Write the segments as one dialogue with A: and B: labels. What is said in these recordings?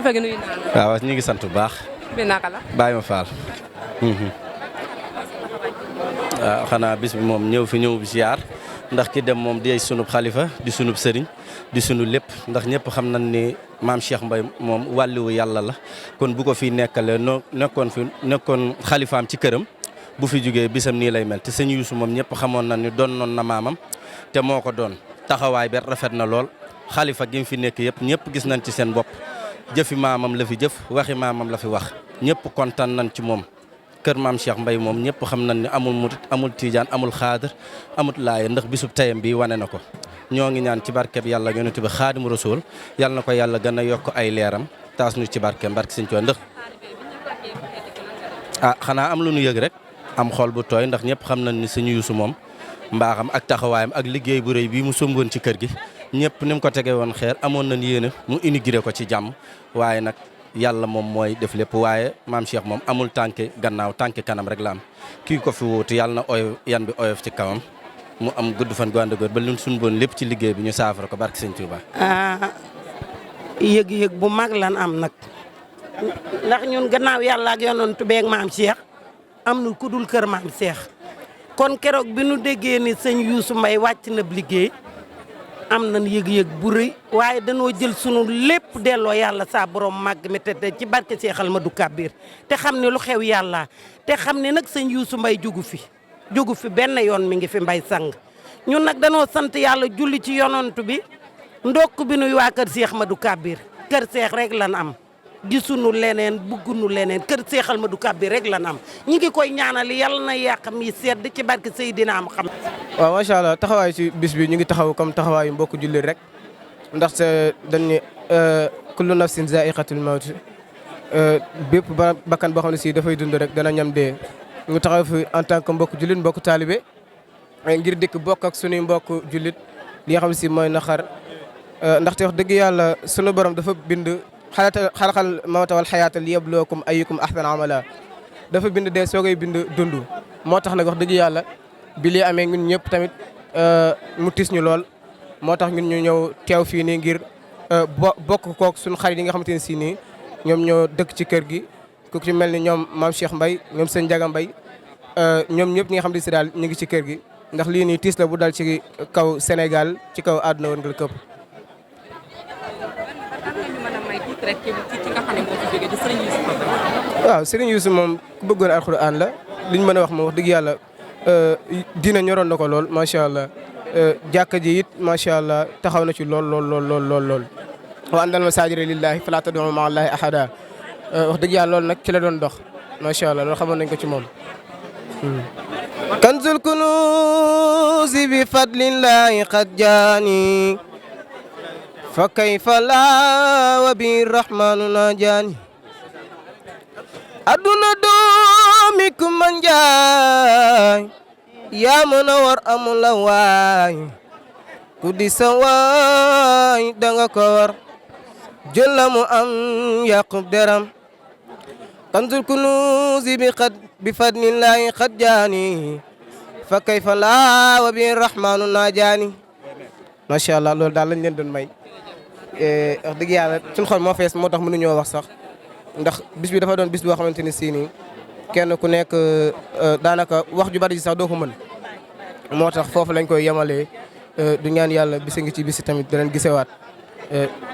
A: kilifa gi nuyu naa la.
B: waaw ñu ngi sant bu baax.
A: bi naka la.
B: bàyyi ma faal. waaw xanaa bis bi moom ñëw fi ñëw bi ziar ndax ki dem moom di sunub xalifa di sunub sëriñ di sunu lépp ndax ñëpp xam nañ ni maam Cheikh Mbaye moom wàlliwu yàlla la kon bu ko fi nekkale nekkoon xalifaam ci këram bu fi jógee bisam nii lay mel te sëñ Youssou moom ñëpp xamoon nañ ni doon noon na maamam te moo ko doon taxawaay bi rafet na lool xalifa gi mu fi nekk yëpp ñëpp gis nañ ci seen bopp jëfi maamam la fi jëf waxi maamam la fi wax ñëpp kontaan nañ ci moom kër maam Cheikh Mbaye moom ñëpp xam nañ ne amul murit amul tiijaan amul xaadar amul laaya ndax bisub tayam bi wane na ko ñoo ngi ñaan ci barkeb yàlla yonent bi Xaadimu Rasuul yàlla na ko yàlla gën a yokk ay leeram taas ñu ci barke Sëñ Tuubaa ndax xanaa am lu nu yëg rek am xol bu tooy ndax ñëpp xam nañ ni Sëñ Youssou moom mbaaxam ak taxawaayam ak liggéey bu rëy bii mu somboon ci kër gi ñëpp ni mu ko tegee woon xeer amoon nañ yéene mu inauguré ko ci jàmm waaye nag yàlla moom mooy def lépp waaye maam Cheikh moom amul tànki gannaaw tànki kanam rek la am kii ko fi wóotu yàlla na oyof yan bi oyof ci kawam mu am gudd fan gu ànd ak ba lu suñu bon lépp ci liggéey bi ñu saafara ko barke Sëñ Tuubaa.
C: yëg-yëg bu mag lan am nag ndax ñun gannaaw yàlla ak yonent beeg maam Cheikh am nu ku dul kër maam Cheikh kon keroog bi nu déggee ni sëñ Youssou Mbaye wàcc na liggéey am nañ yëg-yëg bu rëy waaye danoo jël sunu lépp delloo yàlla saa borom màgg mi te ci barke Seexal Madu Kabir te xam ne lu xew yàlla te xam ne nag sëñ Youssou Mbaye jógu fi benn yoon mi ngi fi mbay sang ñun nag danoo sant yàlla julli ci yonent bi ndokk bi nuy waa kër Seex Madu Kabir kër Seex rek lan am gisunu leneen buggunu leneen kër Seexal Madu Kabir rek lan am ñi ngi koy ñaanal yàlla na yàqam yi sedd ci barke Seydina Muhammad.
D: waaw macha allah taxawaay ci bis bi ñu ngi taxaw comme taxawaayu mbokku jullit rek ndaxte dañ ne kullu nafsin zaiqatul mawt bépp bakkan boo xam ne si dafay dund rek dana ñam dee ñu taxaw fi en tant que mbokku jullit mbokku taalibe ngir dikk bokk ak sunuy mbokku jullit li nga xam ne si mooy naxar ndaxte wax dëgg yàlla sunu borom dafa bind xalaqal mawta wal xayaata liyabluwakum ayyukum ahsanu amala dafa bind dee soogay bind dund moo tax nag wax dëgg yàlla bi lii amee ñun ñëpp tamit mu tis ñu lool moo tax ñun ñu ñëw teew fii nii ngir bokk kook suñu xarit yi nga xamante ne si nii ñoom ñoo dëkk ci kër gi ku ci mel ni ñoom maam Cheikh Mbaye ñoom sëñ Ndiaga Mbaye ñoom ñëpp ñi nga xam ne si daal ñu ngi ci kër gi ndax lii nii tiis la bu dal ci kaw Sénégal ci kaw àdduna woon nga këpp. waaw Serigne Youssou moom ku bëggoon alxuraan la liñ mën a wax moom wax dëgg yàlla diina ñoroon na ko lool macha allah jàkka ji it macha allah taxaw na ci lool. wa andal masaajida lillahi falaa tad'uu ma'a llaahi ahadaa wax dëgg yàlla loolu nag ci la doon dox macha allah loolu xamoon nañ ko ci moom. kanzul kunuuzi bi fadlillahi qad jaani fa kayfa laa wa bi rahmaanu najaani aduna doomi ku man jaay yaa mën a war amul la waay ku di sa waay danga ko war jël la mu am yàqub deram kanzul kunuuzi bi fadlillahi qad jaani fa kayfa laa wa bi rahmaanu najaani macha allah loolu daal lañ leen doon may wax dëgg yàlla suñu xol moo fees moo tax mënuñoo wax sax ndax bis bi dafa doon bis boo xamante ne si nii kenn ku nekk daanaka wax ju bari ji sax doo ko mën moo tax foofu lañ koy yemalee du ñaan yàlla bisa ngi ci bisi tamit danañ gisewaat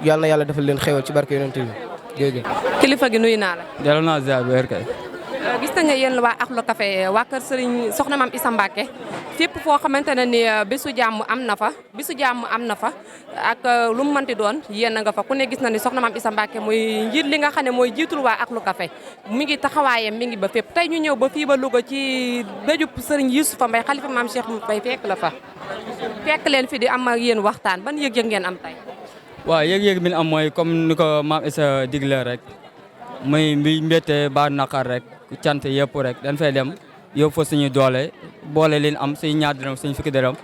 D: yàlla na yàlla defal leen xéwal ci barke yonent bi jërëjëf.
A: kilifa gi nuyu naa la.
E: delloo naa ziar bu wér kay.
A: gis nañ ne yéen waa Ahlou Café waa kër Serigne Soxna Maam Issa Mbacké fépp foo xamante ne ni bisu jàmm am na fa ak lu mu mënti doon yéen a nga fa ku ne gis na ni Soxna Maam Issa Mbacké mooy njiit li nga xam ne mooy jiitul waa Ahlou Café mi ngi taxawaayam mi ngi ba fépp tey ñu ñëw ba fii ba Louga ci dëjub Serigne Youssoufa Mbaye xalifa Maam Cheikh Mbaye fekk la fa fekk leen fi di am ak yéen waxtaan ban yëg-yëg ngeen am tey.
E: waaw yëg-yëg bi am mooy comme ni ko Maam Issa digle rek muy mbette ba naqar rek cant yëpp rek dañ fay dem yóbbu fa suñu doole boole leen am suñu ñaar dërëm suñu fukki dërëm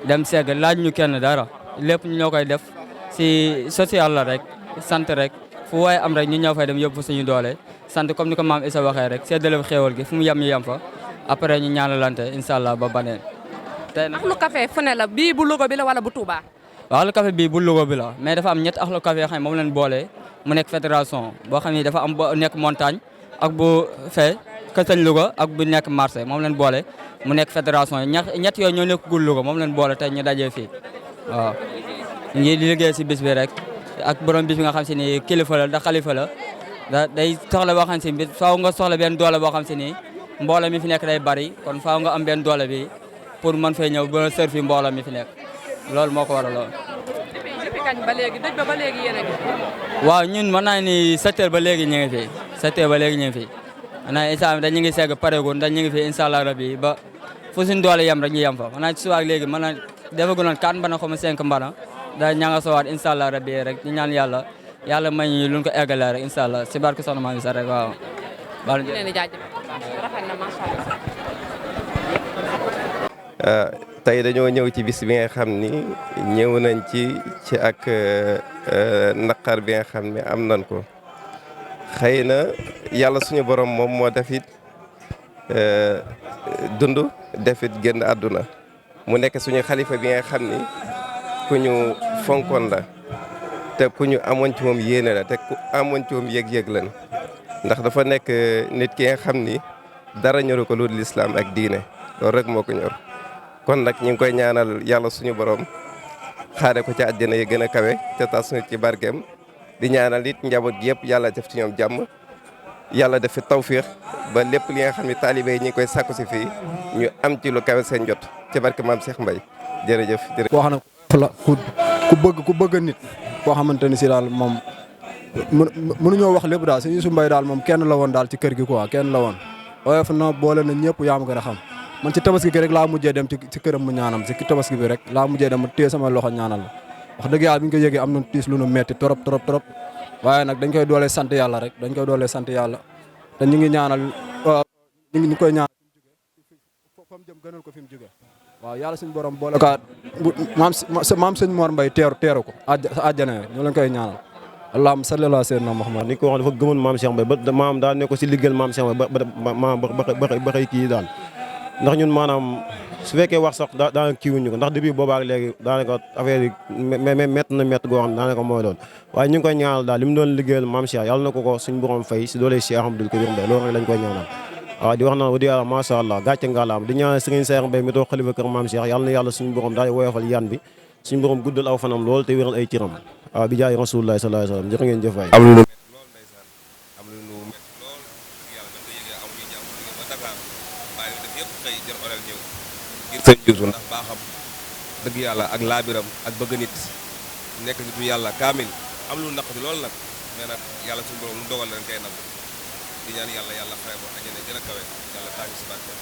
E: dem segg laaj ñu kenn dara lépp ñu ñoo koy def si social la rek sant rek fu waaye am rek ñu ñëw fay dem yóbbu fa suñu doole sant comme ni ko Maam Issa waxee rek seddale xéewal gi fu mu yem ñu yem fa après ñu ñaanalante incha allah ba baneen tey nag
A: Ahlou Café fu ne la bii bu Louga bi la wala bu Touba.
E: waaw Ahlou Café bii bu Louga bi la mais dafa am ñett Ahlou Café yoo xam ne moom leen boole mu nekk fédération boo xam ne dafa am bu nekk montagne ak bu fee Kësañ Louga ak bu nekk marché moom leen boole mu nekk fédération ñett yooyu ñoo nekk gul Louga moom leen boole tey ñu dajee fii waaw ñu ngi liggéey si bis bi rek ak borom bis bi nga xam si ni kilifa la da xalifa la da day soxla boo xam si ni faaw nga soxla benn doole boo xam si ni mbooloo mi fi nekk day bari kon faaw nga am benn doole bi pour mën fay ñëw ba sër fi mbooloo mi fi nekk loolu moo ko waraloon.
A: depuis kañ ba léegi dëj ba léegi yéen a ngi fi.
E: waaw ñun mën naa ni 7 heures ba léegi ñu ngi fi 7 heures ba léegi ñu ngi fi xanaa instant dañ ñu ngi segg pareegul ndax ñu ngi fi incha allah rabi ba fu suñu doole yem rek ñu yem fa xanaa ci suwaag léegi mën naa defagu noon 4 mbana xaw ma 5 mbana da ña nga sowaat incha allah rabi rek ñu ñaan yàlla may ñu luñ ko eggalee rek incha allah si barke soxna maa ngi sax rek waaw. baal ñu
A: leen di jaajëfal rafet na macha
F: allah. tey dañoo ñëw ci bis bi nga xam ni ñëw nañ ci ak naqar bi nga xam ne am nañ ko xëy na yàlla suñu borom moom moo defit dund defit génn àdduna mu nekk suñu xalifa bi nga xam ni ku ñu fonkoon la te ku ñu amoon ci moom yéene la te ku amoon ci moom yëg-yëg lan ndax dafa nekk nit ki nga xam ni dara ñoru ko lu lislaam ak diine loolu rek moo ko ñor kon nag ñu ngi koy ñaanal yàlla suñu borom xaare ko ci àjjana yi gën a kawe te tas ci barkeem di ñaanal it njaboot gi yëpp yàlla def ci ñoom jàmm yàlla def fi tawfiix ba lépp li nga xam ne taalibe yi ñi ngi koy sàkku si fii ñu am ci lu kawe seen jot ci barke maam Cheikh Mbaye jërëjëf.
G: koo xam ne la ku bëgg nit koo xamante ni si daal moom mënuñoo wax lépp daal Serigne Youssou Mbaye daal moom kenn la woon daal ci kër gi quoi kenn la woon oyof na boole na ñëpp yaa ma gën a xam man ci tabaski gi rek laa mujjee dem ci këram mu ñaanal ci tabaski bi rek laa mujjee dem téye sama loxo ñaanal la wax dëgg yàlla bi ñu ko yëgee am na tiis lu nu metti trop waaye nag dañ koy doolee sant yàlla rek dañ koy doolee sant yàlla te ñu ngi ñaanal ñu koy ñaanal fa mu jëm gënal ko fi mu jóge waaw yàlla suñu borom boole ka maam sëñ Mor Mbaye teeru ko àjjana ñu leen koy ñaanal allahumma salli ala sayyidina Muhammad
H: ni ko wax dafa gëmoon maam Cheikh Mbaye ba maam daa ne ko si liggéeyal maam Cheikh Mbaye ba xëy kii daal ndax ñun maanaam su fekkee wax sax daanaka kiiwuñu ko ndax depuis boobaak léegi daanaka affaire yi métt goo xam ne daanaka mooy loolu waaye ñu ngi koy ñaanal daal li mu doon liggéeyal maam Cheikh yàlla na ko suñu borom fay si doole Cheikh Abdoul Kabir Mbaye loolu rek lañ koy ñaanal waaw di wax naan wa di yàlla macha allah gàcce ngalaam di ñaanal Serigne Cheikh Mbaye mi toog xalifa kër maam Cheikh yàlla na yàlla suñu borom daal woyofal yan bi suñu borom guddal aw fanam loolu te wéral ay ciram waaw bi jaay rasulullah sallallahu alayhi wasallam jërë ngeen jëf waay
I: sëñ Youssou ndax baaxam dëgg yàlla ak laabiram ak bëgg nit nekk nitu yàlla kaamil am lu naqati loolu nag mais nag yàlla suñu borom lu dogal leen kay nangu di ñaan yàlla xare ko àjjana gën a kawe yàlla tàngi si barke